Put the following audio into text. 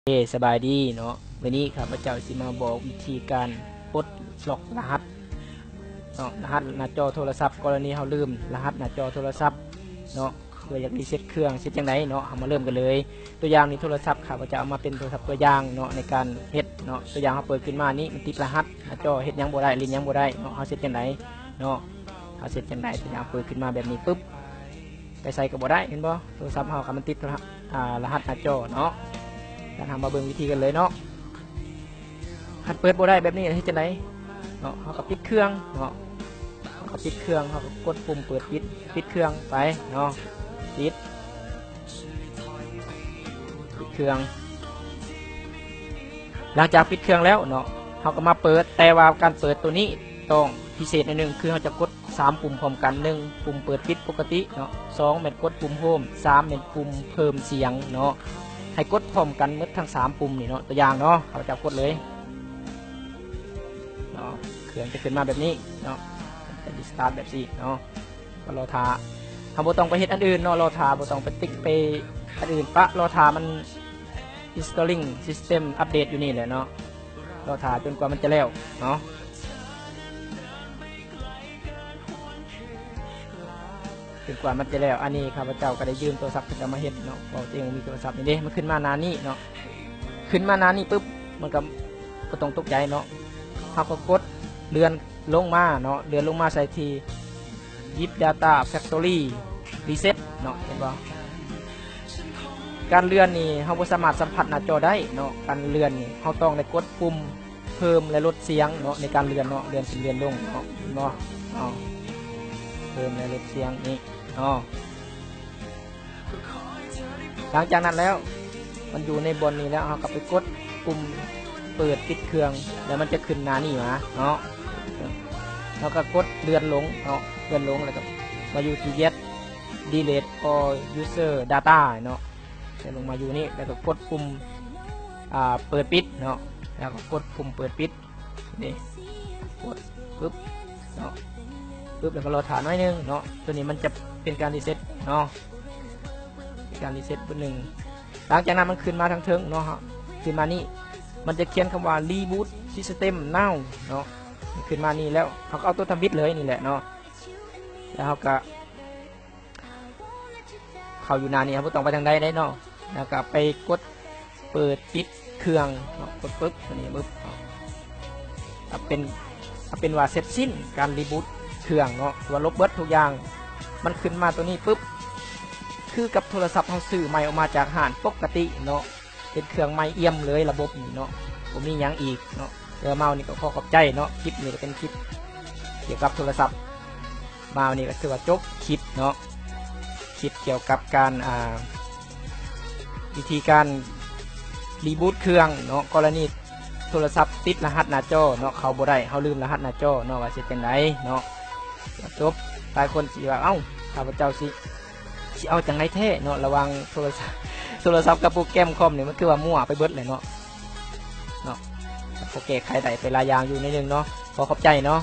ເຄ ສະບາຍດີເນາະ, ມື້ນີ້ຂ້າພະເຈົ້າຊິມາບອກວິທີການປົດລັອກລະຫັດເນາະ, ລະຫັດໜ້າຈໍໂທລະສັບ, ກໍລະນີເຮົາລືມລະຫັດໜ້າຈໍໂທລະສັບເນາະ, ເພື່ອຢາກຣີເຊັດເຄື່ອງ ເຊັດຈັ່ງໃດເນາະ, ເຮົາມາເລີ່ມກັນເລີຍ. ຕົວຢ່າງນີ້ໂທລະສັບ ຂ້າພະເຈົ້າເອົາມາເປັນໂທລະສັບຕົວຢ່າງເນາະ ໃນການເຮັດເນາະ. ຕົວຢ່າງເຮົາເປີດຂຶ້ນມານີ້ ມັນຕິດລະຫັດໜ້າຈໍ ເຮັດຫຍັງບໍ່ໄດ້ ຫຼິ້ນຫຍັງບໍ່ໄດ້ເນາະ, ເຮົາເຊັດຈັ່ງໃດເນາະ, ເຮົາເຊັດຈັ່ງໃດ? ຕົວຢ່າງເປີດຂຶ້ນມາແບບນີ້ປຶບ ໄປໃສກໍບໍ່ໄດ້ ເຫັນບໍ່? ໂທລະສັບເຮົາກໍມັນຕິດ ອາ ລະຫັດໜ້າຈໍເນາະ, ກັນເຮົາມາເບິ່ງວິທີກັນເລີຍເນາະ. ຄັນເປີດບໍ່ໄດ້ແບບນີ້ເຮັດຈັ່ງໃດເນາະ? ເຮົາກໍປິດເຄື່ອງເນາະ, ເຮົາກໍປິດເຄື່ອງ, ເຮົາກໍກົດປຸ່ມເປີດປິດ ປິດເຄື່ອງໄປເນາະ, ປິດ ປິດເຄື່ອງ. ຫຼັງຈາກປິດເຄື່ອງແລ້ວເນາະ ເຮົາກໍມາເປີດ, ແຕ່ວ່າການເປີດໂຕນີ້ຕ້ອງພິເສດໜ້ອຍໜຶ່ງ ຄືເຮົາຈະກົດສາມປຸ່ມພ້ອມກັນ, ໜຶ່ງ ປຸ່ມເປີດປິດປົກກະຕິເນາະ, ສອງ ແມ່ນກົດປຸ່ມໂຮມ, ສາມ ແມ່ນປຸ່ມເພີ່ມສຽງເນາະ. ໃຫ້ກົດພ້ອມກັນໝົດທັງສາມປຸ່ມນີ້ເນາະ. ຕົວຢ່າງເນາະ ເຮົາຈະກົດເລີຍເນາະ, ເຄື່ອງຈະຂຶ້ນມາແບບນີ້ເນາະ, ຈະຣີສະຕາດແບບນີ້ເນາະ. ກໍລໍຖ້າ, ເຮົາບໍ່ຕ້ອງໄປເຮັດອັນອື່ນເນາະ, ລໍຖ້າ, ບໍ່ຕ້ອງໄປຕິກໄປອັນອື່ນ, ປະລໍຖ້າມັນ installing system update ຢູ່ນີ້ແຫຼະເນາະ, ລໍຖ້າຈົນກວ່າມັນຈະແລ້ວເນາະ, ຈົນກວ່າມັນຈະແລ້ວ. ອັນນີ້ຂ້າພະເຈົ້າກໍໄດ້ຢືມໂທລະສັບເຂົາເຈົ້າມາເຮັດເນາະ, ເພາະຕົວເອງບໍ່ມີໂທລະສັບ. ນີ້ເດ້ ມັນຂຶ້ນມາໜ້ານີ້ເນາະ, ຂຶ້ນມາໜ້ານີ້ປຶບ ມັນກໍບໍ່ຕ້ອງຕົກໃຈເນາະ, ເຮົາກໍກົດເລື່ອນລົງມາເນາະ, ເລື່ອນລົງມາໃສ່ທີ່ Zip Data Factory Reset ເນາະ, ເຫັນບໍ່? ການເລື່ອນນີ້ເຮົາບໍ່ສາມາດສຳຜັດໜ້າຈໍໄດ້ເນາະ, ການເລື່ອນນີ້ເຮົາຕ້ອງໄດ້ກົດປຸ່ມເພີ່ມ ແລະ ລົດສຽງເນາະ ໃນການເລື່ອນເນາະ, ເລື່ອນຂຶ້ນເລື່ອນລົງເນາະ, ເຫັນບໍ່? ເອົາ ເພີ່ມ ແລະ ລົດສຽງນີ້ເນາະ. ຫຼັງຈາກນັ້ນແລ້ວ ມັນຢູ່ໃນບ່ອນນີ້ແລ້ວ ເຮົາກໍໄປກົດປຸ່ມເປີດປິດເຄື່ອງ ແລ້ວມັນຈະຂຶ້ນໜ້ານີ້ມາເນາະ, ເຮົາກໍກົດເລື່ອນລົງເນາະ, ເລື່ອນລົງ ແລ້ວກໍມາຢູ່ທີ່ Get Delete All User Data ເນາະ, ແລ້ວລົງມາຢູ່ນີ້ ແລ້ວກໍກົດປຸ່ມ ອ່າ ເປີດປິດເນາະ, ແລ້ວກໍກົດປຸ່ມເປີດປິດ ນີ້ ກົດປຶບເນາະ, ປຶບ ແລ້ວກໍລໍຖ້າໜ້ອຍໜຶ່ງເນາະ, ຕົວນີ້ມັນຈະເປັນການຣີເຊັດເນາະ, ເປັນການຣີເຊັດບຶດໜຶ່ງ. ຫຼັງຈາກນັ້ນມັນຂຶ້ນມາທາງເທິງເນາະ, ຂຶ້ນມານີ້ ມັນຈະຂຽນຄຳວ່າ Reboot System Now ເນາະ, ມັນຂຶ້ນມານີ້ແລ້ວ ເຮົາກໍເອົາຕົວທຳອິດເລີຍນີ້ແຫຼະເນາະ, ແລ້ວເຮົາກໍ ເຂົ້າຢູ່ໜ້ານີ້ ເຮົາບໍ່ຕ້ອງໄປທາງໃດໄດ້ເນາະ, ແລ້ວກໍໄປກົດເປີດປິດເຄື່ອງເນາະ, ກົດປຶບ ຕົວນີ້ປຶບ ເອົາເປັນ ເອົາເປັນວ່າເສັດສິ້ນການຣີບູດເຄື່ອງເນາະ, ວ່າລົບເບິດທຸກຢ່າງ. ມັນຂຶ້ນມາຕົວນີ້ປຶບ ຄືກັບໂທລະສັບເຮົາຊື້ໃໝ່ອອກມາຈາກຮ້ານປົກກະຕິເນາະ, ເປັນເຄື່ອງໃໝ່ອ່ຽມເລີຍລະບົບນີ້ເນາະ, ບໍ່ມີຫຍັງອີກເນາະ. ແຕ່ວ່າມາວັນນີ້ກໍຂໍຂອບໃຈເນາະ, ຄລິບນີ້ກໍເປັນຄລິບກ່ຽວກັບໂທລະສັບ. ມາວັນນີ້ກໍຖືວ່າຈົບຄລິບເນາະ, ຄລິບກ່ຽວກັບການ ອ່າ ວິທີການຣີບູດເຄື່ອງເນາະ, ກໍລະນີໂທລະສັບຕິດລະຫັດໜ້າຈໍເນາະ, ເຂົ້າບໍ່ໄດ້, ເຮົາລືມລະຫັດໜ້າຈໍເນາະ, ວ່າຊິເຮັດຈັ່ງໃດເນາະ. ກໍຈົບ. ຫຼາຍຄົນຊິວ່າ ເອົ້າ ຂ້າພະເຈົ້າຊິ ຊິເອົາຈັ່ງໃດແທ້ເນາະ, ລະຫວ່າງໂທລະສັບ ໂທລະສັບກັບໂປຣແກຣມຄອມນີ້ ມັນຄືວ່າມົ້ວໄປເບິດເລີຍເນາະ, ເນາະ. ກໍແກ້ໄຂໄດ້ໄປຫຼາຍຢ່າງຢູ່ໜ້ອຍໜຶ່ງເນາະ, ຂໍຂອບໃຈເນາະ.